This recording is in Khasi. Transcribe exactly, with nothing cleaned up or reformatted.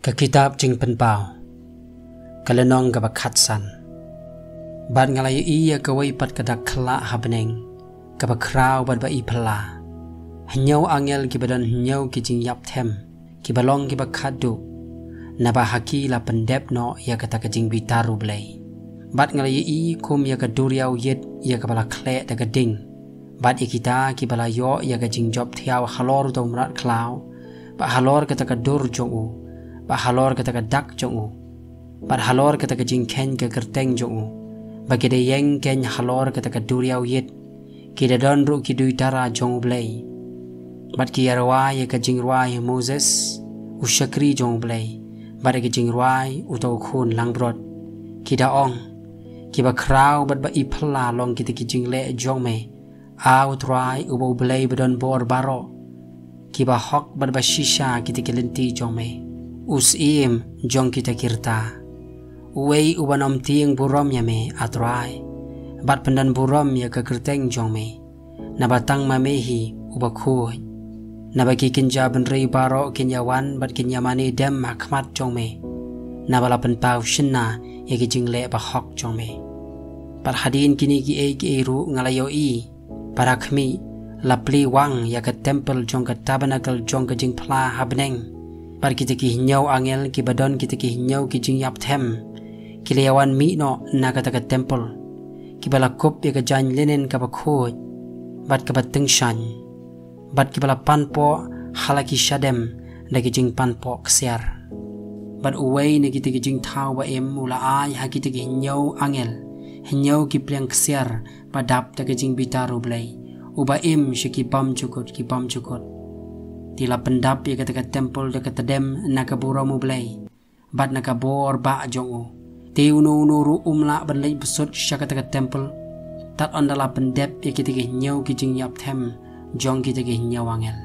Ka kitab Jingpynpaw, ka lynnong kaba khatsan. Bad nga la ïohi ïa kawei pat ka dak khyllah ha bneng, kaba khraw bad ba i phylla. Hynñiew angel kiba don hynñiew ki jingïap them, kiba long kiba khatduh, naba ha ki la pyndep noh ïa kata ka jingbitar U Blei. Bad nga la ïohi kum ïa ka duriaw ïit ïa kaba la khleh da ka ding, bad ïa kita kiba la ïoh ïa ka jingjop thiaw halor uta u mrad khlaw, bad halor kata ka dur jong u, bad halor kata ka dak jong u, bad halor kata ka jingkheiñ ka kyrteng jong u, ba ki da ïeng kheiñ halor kata ka duriaw ïit, ki da don ruh ki duitara jong U Blei. Bad ki ïa rwai ïa ka jingrwai Moses, u shakri jong U Blei, bad ïa ka jingrwai uta u khun langbrot. Ki da ong, kiba khraw bad ba i phylla long kita ki jingleh jong me, A U Trai uba U Blei ba don bor baroh, kiba hok bad ba shisha kita ki lynti jong me. U Syiem jong kita ki rta. Uwei uban ym tieng burom ïa me, A Trai, bad pyndon burom ïa ka kyrteng jong me. Naba tang ma me hi uba khuid. Naba ki kynja bynriew baroh kin ïa wan bad kin ïa mane dem ha khmat jong me. Naba la pynpaw shynna ïa ki jingleh ba hok jong me. Bad hadien kine kiei kiei ruh nga la ïohi, bad ha khmih, la plie wang ïa ka templ jong ka tabernakl jong ka jingphla ha bneng. Bad kita ki hynñiew angel kiba don kita ki hynñiew ki jingïap them, ki la ïa wan mih noh na kata ka templ, kiba la kup ïa ka jaiñ linen kaba khuid, bad kaba tyngshaiñ, bad kiba la panpoh ha la ki shadem da ki jingpanpoh ksiar. Bad uwei na kita ki jingthaw ba im u la ai ha kita ki hynñiew angel hynñiew ki pliang ksiar ba dap da ka jingbitar U Blei, uba im sha ki bymjukut ki bymjukut. Te la pyndap ïa kata ka templ da ka tdem na ka burom U Blei, bad na ka bor bah jong u. Te uno uno ruh um lah ban leit bsut sha kata ka templ, tad ynda la pyndep ïa kita ki hynñiew ki jingïap them jong kita ki hynñiew angel.